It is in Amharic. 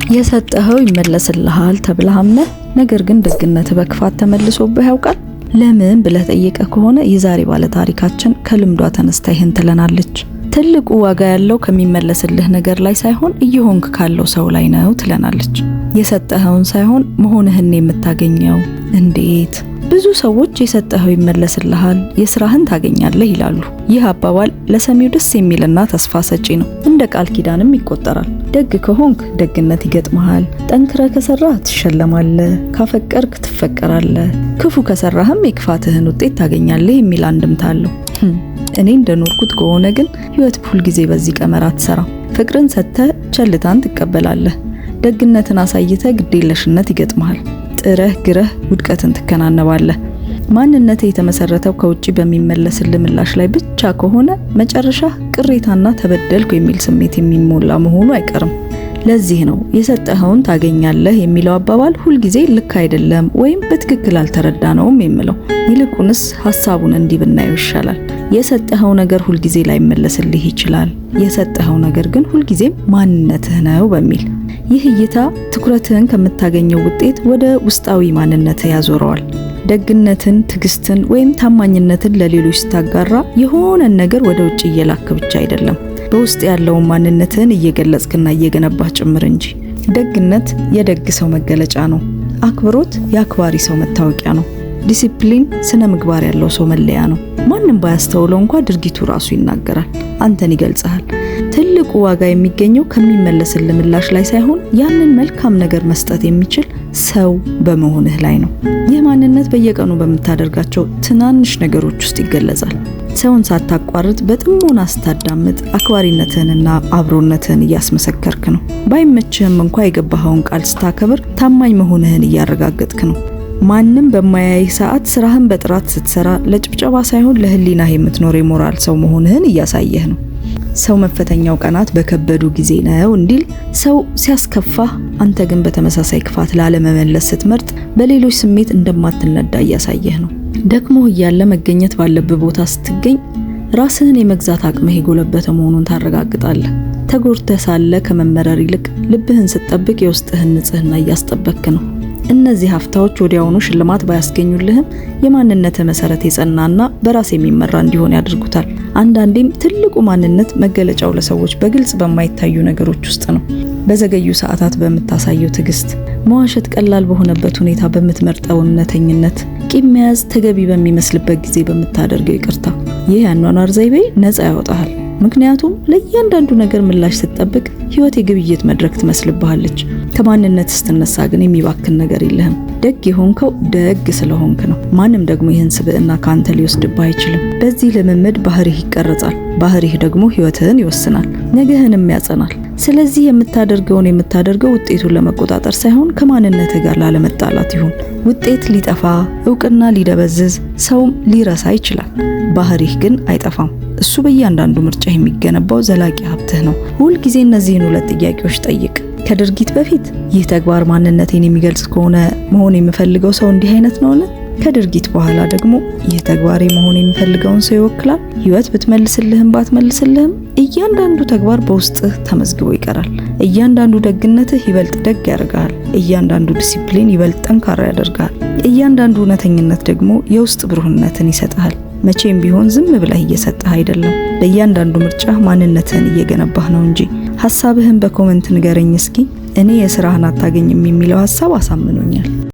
የሰጠኸው ይመለስልሃል ተብለህ አምነህ፣ ነገር ግን ደግነትህ በክፋት ተመልሶብህ ያውቃል? ለምን ብለህ ጠይቀህ ከሆነ የዛሬ ባለ ታሪካችን ከልምዷ ተነስታ ይህን ትለናለች። ትልቁ ዋጋ ያለው ከሚመለስልህ ነገር ላይ ሳይሆን እየሆንክ ካለው ሰው ላይ ነው ትለናለች። የሰጠኸውን ሳይሆን መሆንህን የምታገኘው። እንዴት? ብዙ ሰዎች የሰጠኸው ይመለስልሃል፣ የስራህን ታገኛለህ ይላሉ። ይህ አባባል ለሰሚው ደስ የሚልና ተስፋ ሰጪ ነው። እንደ ቃል ኪዳንም ይቆጠራል። ደግ ከሆንክ ደግነት ይገጥመሃል። ጠንክረህ ከሰራህ ትሸለማለህ፣ ካፈቀርክ ትፈቀራለህ፣ ክፉ ከሰራህም የክፋትህን ውጤት ታገኛለህ የሚል አንድምታ አለው። እኔ እንደኖርኩት ከሆነ ግን ህይወት ሁልጊዜ በዚህ ቀመር አትሰራም። ፍቅርን ሰጥተህ ቸልታን ትቀበላለህ። ደግነትን አሳይተህ ግዴለሽነት ይገጥመሃል። ጥረህ ግረህ ውድቀትን ትከናነባለህ። ማንነት የተመሰረተው ከውጪ በሚመለስልህ ምላሽ ላይ ብቻ ከሆነ መጨረሻ ቅሬታና ተበደልኩ የሚል ስሜት የሚሞላ መሆኑ አይቀርም። ለዚህ ነው የሰጠኸውን ታገኛለህ የሚለው አባባል ሁልጊዜ ልክ አይደለም ወይም በትክክል አልተረዳነውም የምለው። ይልቁንስ ሀሳቡን እንዲህ ብናየው ይሻላል። የሰጠኸው ነገር ሁልጊዜ ላይመለስልህ ይችላል። የሰጠኸው ነገር ግን ሁልጊዜም ማንነትህ ነው በሚል። ይህ እይታ ትኩረትህን ከምታገኘው ውጤት ወደ ውስጣዊ ማንነትህ ያዞረዋል። ደግነትን፣ ትዕግስትን ወይም ታማኝነትን ለሌሎች ስታጋራ የሆነን ነገር ወደ ውጭ እየላክ ብቻ አይደለም፣ በውስጥ ያለውን ማንነትህን እየገለጽክና እየገነባህ ጭምር እንጂ። ደግነት የደግ ሰው መገለጫ ነው። አክብሮት የአክባሪ ሰው መታወቂያ ነው። ዲሲፕሊን ስነ ምግባር ያለው ሰው መለያ ነው። ማንም ባያስተውለው እንኳ ድርጊቱ ራሱ ይናገራል፣ አንተን ይገልጽሃል። ትልቁ ዋጋ የሚገኘው ከሚመለስልህ ምላሽ ላይ ሳይሆን ያንን መልካም ነገር መስጠት የሚችል ሰው በመሆንህ ላይ ነው። ይህ ማንነት በየቀኑ በምታደርጋቸው ትናንሽ ነገሮች ውስጥ ይገለጻል። ሰውን ሳታቋርጥ በጥሞና ስታዳምጥ አክባሪነትህንና አብሮነትህን እያስመሰከርክ ነው። ባይመችህም እንኳ የገባኸውን ቃል ስታከብር ታማኝ መሆንህን እያረጋገጥክ ነው። ማንም በማያይህ ሰዓት ስራህን በጥራት ስትሰራ ለጭብጨባ ሳይሆን ለህሊናህ የምትኖር የሞራል ሰው መሆንህን እያሳየህ ነው። ሰው መፈተኛው ቀናት በከበዱ ጊዜ ነው እንዲል፣ ሰው ሲያስከፋህ አንተ ግን በተመሳሳይ ክፋት ላለመመለስ ስትመርጥ በሌሎች ስሜት እንደማትነዳ እያሳየህ ነው። ደክሞህ እያለ መገኘት ባለብህ ቦታ ስትገኝ ራስህን የመግዛት አቅምህ የጎለበተ መሆኑን ታረጋግጣለህ። ተጎድተህ ሳለ ከመመረር ይልቅ ልብህን ስትጠብቅ የውስጥህን ንጽህና እያስጠበክ ነው። እነዚህ ሀፍታዎች ወዲያውኑ ሽልማት ባያስገኙልህም የማንነትህ መሰረት የጸናና በራስ የሚመራ እንዲሆን ያደርጉታል። አንዳንዴም ትልቁ ማንነት መገለጫው ለሰዎች በግልጽ በማይታዩ ነገሮች ውስጥ ነው። በዘገዩ ሰዓታት በምታሳየው ትዕግስት፣ መዋሸት ቀላል በሆነበት ሁኔታ በምትመርጠው እውነተኝነት፣ ቂም መያዝ ተገቢ በሚመስልበት ጊዜ በምታደርገው ይቅርታ። ይህ የአኗኗር ዘይቤ ነፃ ያወጣሃል። ምክንያቱም ለእያንዳንዱ ነገር ምላሽ ስትጠብቅ ህይወት የግብይት መድረክ ትመስልብሃለች። ከማንነት ስትነሳ ግን የሚባክን ነገር የለህም። ደግ የሆንከው ደግ ስለሆንክ ነው። ማንም ደግሞ ይህን ስብዕና ከአንተ ሊወስድብህ አይችልም። በዚህ ልምምድ ባህሪህ ይቀረጻል። ባህሪህ ደግሞ ህይወትህን ይወስናል፣ ነገህንም ያጸናል። ስለዚህ የምታደርገውን የምታደርገው ውጤቱን ለመቆጣጠር ሳይሆን ከማንነትህ ጋር ላለመጣላት ይሁን። ውጤት ሊጠፋ፣ እውቅና ሊደበዝዝ፣ ሰውም ሊረሳ ይችላል። ባህሪህ ግን አይጠፋም። እሱ በእያንዳንዱ ምርጫ የሚገነባው ዘላቂ ሀብትህ ነው። ሁልጊዜ እነዚህን ሁለት ጥያቄዎች ጠይቅ። ከድርጊት በፊት ይህ ተግባር ማንነቴን የሚገልጽ ከሆነ መሆን የምፈልገው ሰው እንዲህ አይነት ነውን? ከድርጊት በኋላ ደግሞ ይህ ተግባሬ መሆን የምፈልገውን ሰው ይወክላል? ህይወት ብትመልስልህም ባትመልስልህም እያንዳንዱ ተግባር በውስጥህ ተመዝግቦ ይቀራል። እያንዳንዱ ደግነትህ ይበልጥ ደግ ያደርግሃል። እያንዳንዱ ዲሲፕሊን ይበልጥ ጠንካራ ያደርግሃል። እያንዳንዱ እውነተኝነት ደግሞ የውስጥ ብሩህነትን ይሰጥሃል። መቼም ቢሆን ዝም ብለህ እየሰጠህ አይደለም፣ በእያንዳንዱ ምርጫ ማንነትህን እየገነባህ ነው እንጂ። ሀሳብህን በ comment ንገረኝ እስኪ። እኔ የስራህን አታገኝም የሚለው ሀሳብ አሳምኖኛል።